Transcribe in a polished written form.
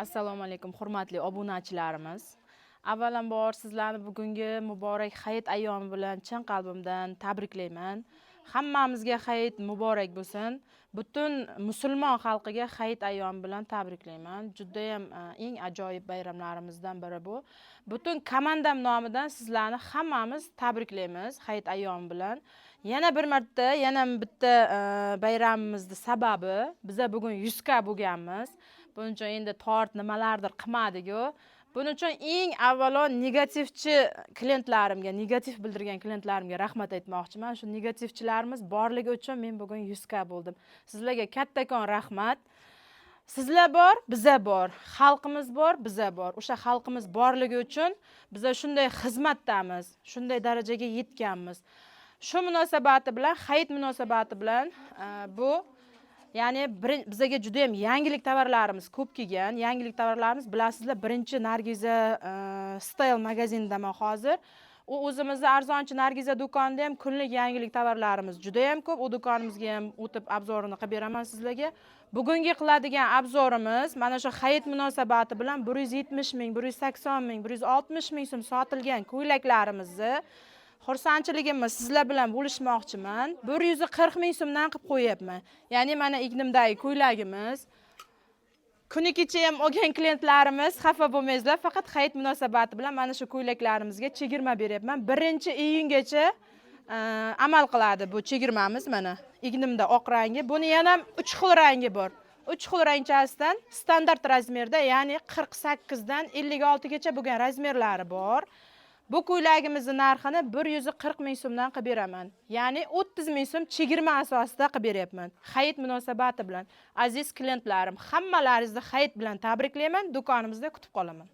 Assalomu alaykum, hurmatli obunachilarimiz. Avvalambor, sizlarni bugungi muborak hayit ayyomi bilan chin qalbimdan tabriklayman. Hammamizga hayit muborak bo'lsin. Butun musulmon xalqiga hayit ayyomi bilan tabriklayman. Judayam eng ajoyib bayramlarimizdan biri bu. Butun komandam nomidan sizlarni hammamiz tabriklaymiz hayit ayyomi bilan. Yana bir marta, yana bitta bayramimizni sababi, biza bugun 100 k bo'lganmiz. Buning uchun endi tort, nimalardir qilmadik-ku. Buning uchun eng avvalo negativchi klientlarimga, negativ bildirgan klientlarimga rahmat aytmoqchiman. Shu negativchilarimiz borligi uchun men bugun 100 k bo'ldim. Sizlarga kattakon rahmat. Sizlar bor, biza bor, xalqimiz bor, biza bor. O'sha xalqimiz borligi uchun biza shunday xizmatdamiz, shunday darajaga yetganmiz. Shu munosabati bilan, hayit munosabati bilan, bu ya'ni bizaga juda yam yangilik tovarlarimiz ko'p kelgan. Yangilik tovarlarimiz, bilasizlar, birinchi Nargiza Style magazindaman hozir. U o'zimizni arzonchi Nargiza do'konida ham kunlik yangilik tovarlarimiz juda yam ko'p. U do'konimizga ham o'tib, обзор ini qilib beraman sizlarga. Bugungi qiladigan обзор imiz mana shu hayit munosabati bilan 170 ming, 180 ming, 160 ming so'm sotilgan ko'ylaklarimizni xursandchiligimni sizlar bilan bo'lishmoqchiman. 140 ming so'mdan qilib qo'yyapman. Ya'ni mana egnimdagi ko'ylagimiz. Kuni kecha ham olgan klientlarimiz, xafa bo'lmaysizlar, faqat hayit munosabati bilan mana shu ko'ylaklarimizga chegirma beryapman. 1-iyungacha amal qiladi bu chegirmamiz. Mana egnimda oq rangi, buni yana uch xil rangi bor. Uch xil rangchasidan standart razmerda, ya'ni 48 dan 56 gacha bo'lgan razmerlari bor. Bu ko'ylagimizni narxini 140 ming so'mdan qilib beraman, ya'ni 30 ming so'm chegirma asosida qilib beryapman hayit munosabati bilan. Aziz klientlarim, hammalaringizni hayit bilan tabriklayman, do'konimizda kutib qolaman.